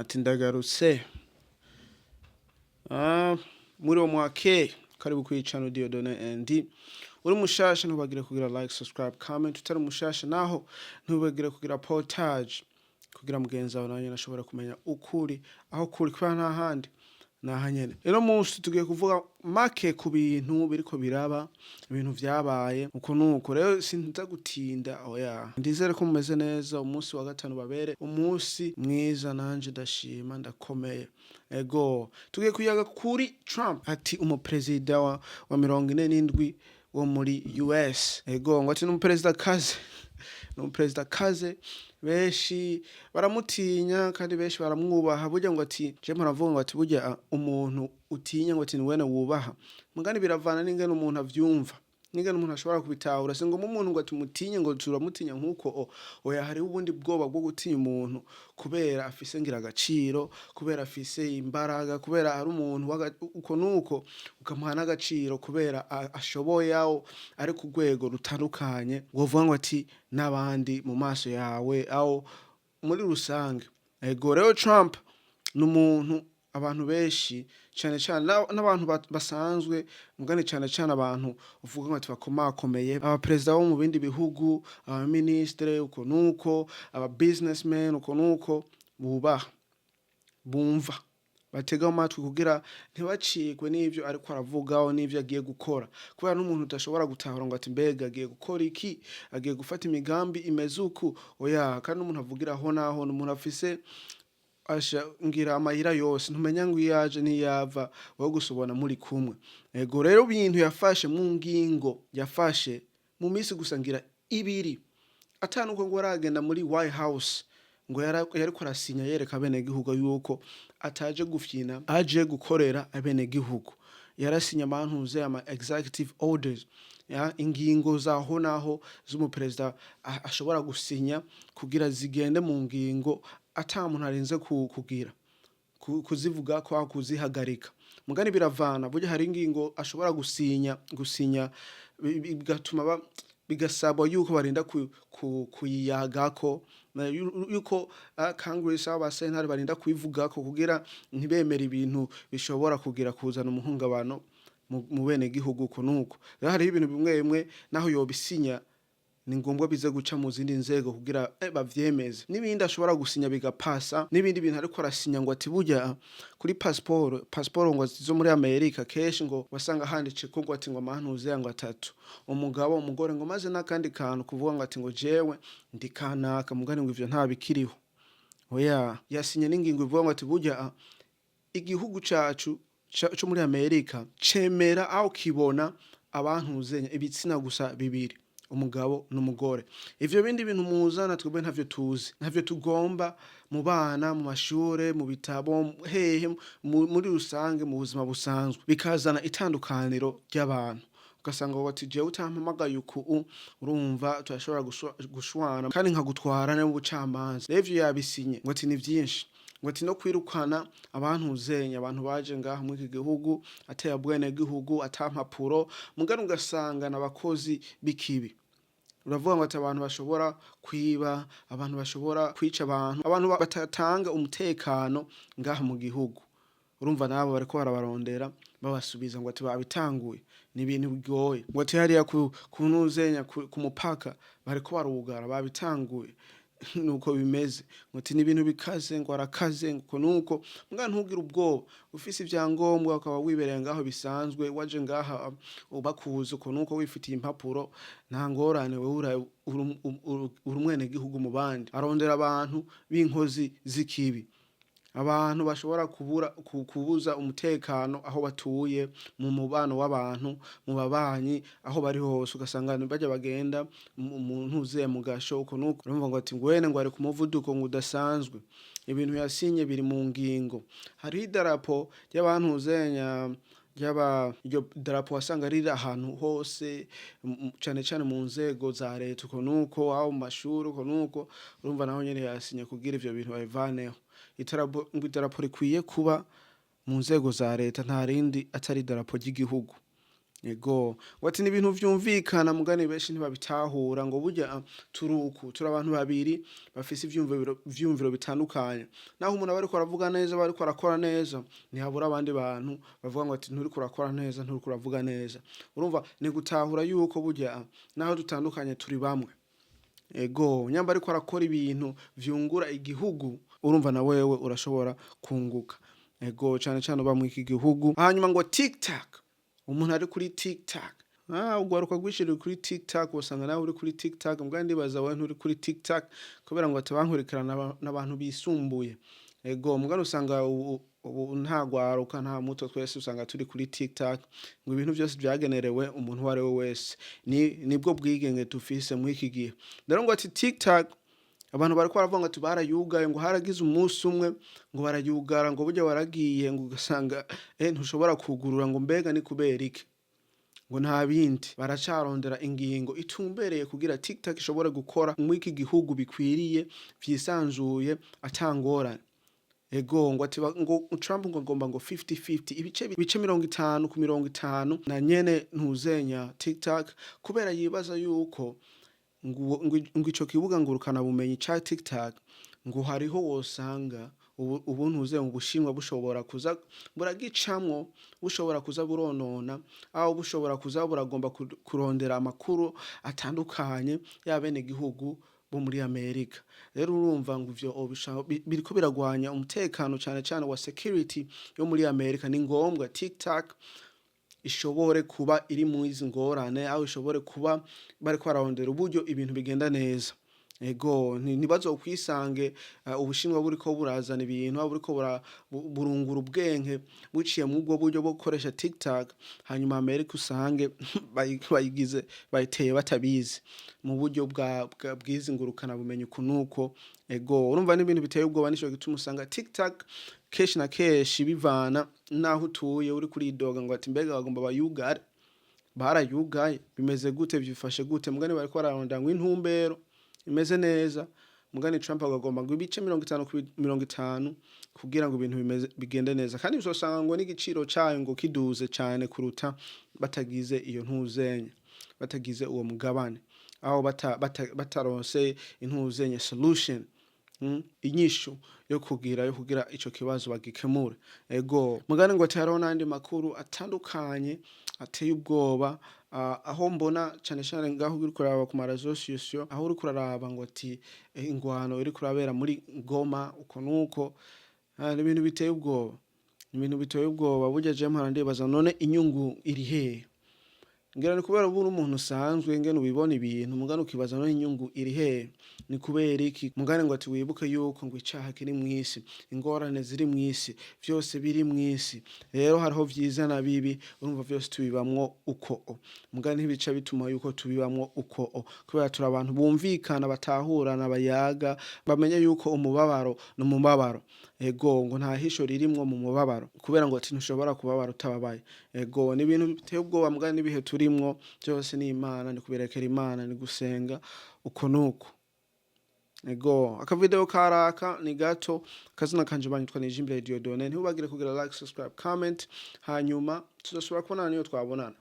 Ati ndagarutse. Ah, muri uwo mwake karibu kuri channel Dieudonné ND. Uri mushasha, ntubagire kugira like, subscribe, comment. Utari mushasha naho, ntubagire kugira partage kugira mugenzi wawe nawe nyene ashobora kumenya ukuri aho kuri, kubera nta handi naha nyene. Rero munsi tugiye kuvuga make ku bintu biriko biraba, ibintu vyabaye uko nuko. Rero sinza gutinda, oya. Ndizere ko mumeze neza. Umunsi wa gatanu babere umunsi mwiza. Nanje ndashima, ndakomeye. Ego, tugiye kuyaga kuri Trump, ati umuperezida wa 47 wo muri US. Ego, ngo ati n'umuperezida kaze, ni umuperezida kaze, benshi baramutinya kandi benshi baramwubaha. Burya ngo ati je muravuga ngo ati burya umuntu utinya ngo ati ni wene wubaha. Mugani biravana n'ingene umuntu avyumva, n'ingene umuntu ashobora kubitahura. Si ngombwa umuntu ngo tumutinye, ngo turamutinya nk'uko oya. Hariho ubundi bwoba bwo gutinya umuntu kubera afise ngira agaciro, kubera afise imbaraga, kubera ari umuntu uko nuko, ukamuha n'agaciro kubera ashoboye, aho ari ku rwego rutandukanye wovuga ngo ati n'abandi mu maso yawe, aho muri rusange. Ego, rero Trump ni umuntu abantu benshi cane cane n'abantu basanzwe, mugani cane cane abantu uvuga ngo ati bakomakomeye, abaperezida bo mu bindi bihugu, abaministre uko nuko, aba businessmen uko nuko, bubaha, bumva, batega amatwi kugira ntibacikwe n'ivyo ariko aravugaho n'ivyo agiye gukora, kubera n'umuntu udashobora gutahura ngo ati mbega agiye gukora iki, agiye gufata imigambi imeze uku. Oya, kandi n'umuntu avugira aho naho ni umuntu afise asha ngira amayira yose, ntumenya ngo iyo aje n'iyava, wowe gusa ubona muri kumwe. Ego, rero ibintu yafashe mu ngingo yafashe mu minsi gusa ngira 2 atanuko ngo aragenda muri White House, ngo yariko arasinya yereka abenegihugu yuko ataje gufyina, aje gukorera abenegihugu. Yarasinye amantuze ama executive orders, ya ingingo zaho naho z'umuperezida ashobora gusinya kugira zigende mu ngingo ata muntu arinze kugira kuzivuga ko kuzihagarika. Mugani biravana, burya hari ingingo ashobora gusinya bigatuma bigasabwa yuko barinda kuyiyagako, yuko Congress, aba sentare barinda kubivugako kugira ntibemere ibintu bishobora kugira kuzana umuhungabano mu bene gihugu uko nuko. Rero hariho ibintu bimwe bimwe naho yobisinya ni ngombwa bize guca mu zindi nzego kugira bavyemeze, n'ibindi ashobora gusinya bigapasa, n'ibindi bintu ariko arasinya ngo ati burya kuri passeport ngo zo muri Amerika kenshi ngo wasanga handitse ko ngo ati ngo amantuze ngo atatu, umugabo, umugore, ngo maze n'akandi kantu kuvuga ngo ati ngo jewe ndi kanaka. Mugani ngo ivyo nta bikiriho, oya. Yasinye n'ingingo ivuga ngo ati burya igihugu cacu co muri Amerika cemera aho kibona abantuzenya ibitsina gusa bibiri, umugabo n'umugore. Ivyo bindi bintu muzana twebwe ntavyo tuzi, ntavyo tugomba mu bana, mu mashure, mu bitabo, hehe, muri rusange mu buzima busanzwe, bikazana itandukaniro ry'abantu, ugasanga bati jewe utampamagaye uku, urumva turashobora gushwana kandi nkagutwara no mu bucamanza. Rero ivyo yabisinye ngo ati ni vyinshi, ngo ati no kwirukana abantuzenya, abantu baje ngaha muri iki gihugu ateye bwene gihugu, ata mpapuro, mugani ugasanga n'abakozi b'ikibi. Uravuga ngo ati abantu bashobora kwiba, abantu bashobora kwica abantu, abantu batatanga umutekano ngaha mu gihugu, urumva nabo bariko barabarondera babasubiza, ngo ati babitanguye. Ni ibintu bigoye, ngo ati hariya ku ntuzenya ku mupaka bariko barugara, babitanguye, nuko bimeze. Ngo ati ni ibintu bikaze, ngo arakaze ngo nuko. Mbwa ntugire ubwoba, ufise ivyangombwa ukaba wibereye ngaho bisanzwe, waje ngaha ubakuzi uko nuko, wifitiye impapuro, nta ngorane, wewe uri umwenegihugu mu bandi. Arondera abantu b'inkozi z'ikibi, abantu bashobora kubura kubuza umutekano aho batuye, mu mubano w'abantu, mu babanyi, aho bari hose, ugasanga barya bagenda mu ntuze mu gasho uko nuko. Urumva ngo ati ngwene ngo ari ku muvuduko ngo udasanzwe. Ibintu yasinye biri mu ngingo. Hariho idarapo ry'abantuzenya ry'aba, iryo darapo wasanga riri ahantu hose, cane cane mu nzego za leta uko nuko, aho mu mashuri uko nuko. Urumva naho nyene yasinye kugira ivyo bintu babivaneho. Idarapo, ngo idarapo rikwiye kuba mu nzego za leta nta rindi atari idarapo ry'igihugu. Ego, ngo ati ni ibintu vyumvikana, mugani benshi ntibabitahura. Ngo burya turuku turi abantu babiri bafise ivyumviro bitandukanye. Naho umuntu aba ariko aravuga neza, aba ariko arakora neza, ntihabura abandi bantu bavuga ngo ati nturiko urakora neza, nturiko uravuga neza. Urumva, ni gutahura yuko burya naho dutandukanye turi bamwe. Ego, nyamba ariko arakora ibintu vyungura igihugu, urumva na wewe urashobora kunguka. Ego, cane cane uba mw'iki gihugu. Hanyuma ngo TikTok, umuntu ari kuri TikTok, ugwaruka rwinshi ruri kuri TikTok. Usanga nawe uri kuri TikTok, mbwa ndibaza wewe nturi kuri TikTok, kubera ngo atabankurikirana n'abantu bisumbuye. Ego, mugabo usanga ubu nta gwaruka, nta muto, twese usanga turi kuri TikTok. Ngo ibintu vyose vyagenerewe umuntu uwo ari we wese, ni nibwo bwigenge dufise mw'iki gihe. Rero ngo ati TikTok, abantu bariko baravuga ngo ati barayugaye, ngo haragize umunsi umwe ngo barayugara, ngo burya waragiye ngo ugasanga ntushobora kugurura. Ngo mbega ni kubera iki? Ngo nta bindi, baracarondera ingingo itumbereye kugira TikTok ishobore gukora mw'iki gihugu bikwiriye, vyisanzuye, atangorane. Ego, ngo ati ngo Trump ngo agomba ngo 50-50, ibice 50 ku 50 na nyene ntuzenya TikTok, kubera yibaza yuko ngo ico kibuga ngurukana bumenyi ca TikTok ngo hariho wosanga ubu ntuze mu Bushinwa bushobora kuza buragicamwo, bushobora kuza buronona, aho bushobora kuza buragomba kurondera amakuru atandukanye y'abene gihugu bo muri Amerika. Rero urumva ngo ivyo biriko biragwanya umutekano, cane cane wa security yo muri Amerika. Ni ngombwa TikTok ishobore kuba iri mu izi ngorane, aho ishobore kuba bariko bararondera uburyo ibintu bigenda neza. Ego, ntibazokwisange Ubushinwa buriko burazana ibintu, aho buriko burungura ubwenge buciye mu ubwo buryo bwo gukoresha TikTok, hanyuma Amerika usange bayigize bayiteye batabizi mu buryo bw'izi ngurukana bumenyi uku nuko. Ego, urumva n'ibintu biteye ubwoba. Nico gituma usanga TikTok kenshi na kenshi bivana naho utuye, uri kuridoga ngo ati mbega bagomba bayugare, barayugaye, bimeze gute, vyifashe gute? Mugani bariko bararondera ngo intumbero imeze neza. Mugani Trump agomba ngo ibice 50 ku 50 kugira ngo ibintu bimeze bigende neza, kandi uzosanga ngo n'igiciro cayo ngo kiduze cane kuruta batagize iyo ntuzenya, batagize uwo mugabane, aho bataronse intuzenya solution, inyishu yo kugira ico kibazo bagikemure. Ego, mugani ngo ati hariho n'ayandi makuru atandukanye ateye ubwoba, aho mbona cane cane ngaho uriko uraraba ku ma réseaux sociaux, aho uriko uraraba ngo ati ingwano iriko irabera muri Goma uko nuko. Ni ibintu biteye ubwoba, ni ibintu biteye ubwoba. Burya jewe mpora ndibaza, none inyungu iri hehe? Ngira ni kubera uba uri umuntu usanzwe ingene ubibona ibintu, mugani ukibaza none inyungu iri hehe, ni kubera iki? Mugani ngo ati wibuke yuko ngo icaha kiri mw'isi, ingorane ziri mw'isi, vyose biri mw'isi. Rero hariho vyiza na bibi, urumva vyose tubibamwo uko. Mugani ntibica bituma yuko tubibamwo uko, kubera turi abantu bumvikana, batahurana, bayaga, bamenye yuko umubabaro ni umubabaro. Ego, ngo nta hisho ririmwo mu mubabaro, kubera ngo ati ntushobora kubabara utababaye. Ego, ni ibintu biteye ubwoba, mugani n'ibihe turimwo vyose ni Imana, ni kubirekera Imana, ni gusenga uko nuko. Ego, akavideo karaka ni gato. Akazina kanje banyitwa Nijimbere Dieudonné. Ntibagire kugira like, subscribe, comment, hanyuma tuzosubira kubonana niyo twabonana.